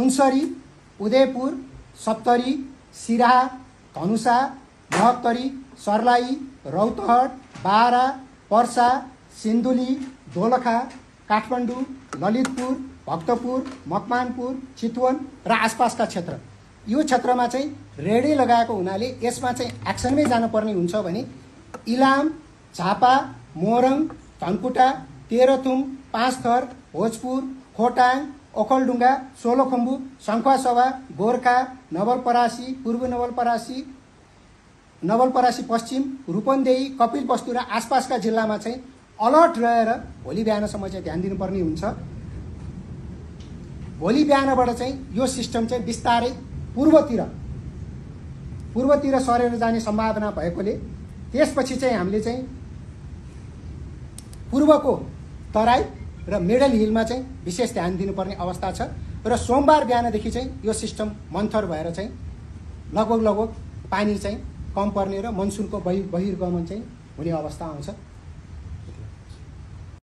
सुनसरी, उदयपुर, सप्तरी, सिराहा, धनुषा, महोत्तरी, सर्लाही, रौतहट, बारा, पर्सा, सिन्धुली, दोलखा, काठमाडौँ, ललितपुर, भक्तपुर, मकवानपुर, चितवन र आसपासका क्षेत्र। यो क्षेत्रमा चाहिँ रेडै लगाएको हुनाले यसमा चाहिँ एक्सनमै जानुपर्ने हुन्छ भने इलाम, झापा, मोरङ, धनकुटा, तेह्रथुम, पाँचथर, भोजपुर, खोटाङ, ओखलढुङ्गा, सोलुखुम्बु, सङ्खुवासभा, गोर्खा, नवलपरासी, पूर्व नवलपरासी, नवलपरासी पश्चिम, रूपन्देही, कपिलवस्तु र आसपासका जिल्लामा चाहिँ अलर्ट रहेर भोलि बिहानसम्म चाहिँ ध्यान दिनुपर्ने हुन्छ। भोलि बिहानबाट चाहिँ यो सिस्टम चाहिँ बिस्तारै पूर्वतिर सरेर जाने सम्भावना भएकोले त्यसपछि चाहिँ हामीले चाहिँ पूर्वको तराई र मिडल हिलमा चाहिँ विशेष ध्यान दिनुपर्ने अवस्था छ र सोमबार बिहानदेखि चाहिँ यो सिस्टम मन्थर भएर चाहिँ लगभग पानी चाहिँ कम पर्ने र मनसुनको बहिर्गमन चाहिँ हुने अवस्था आउँछ।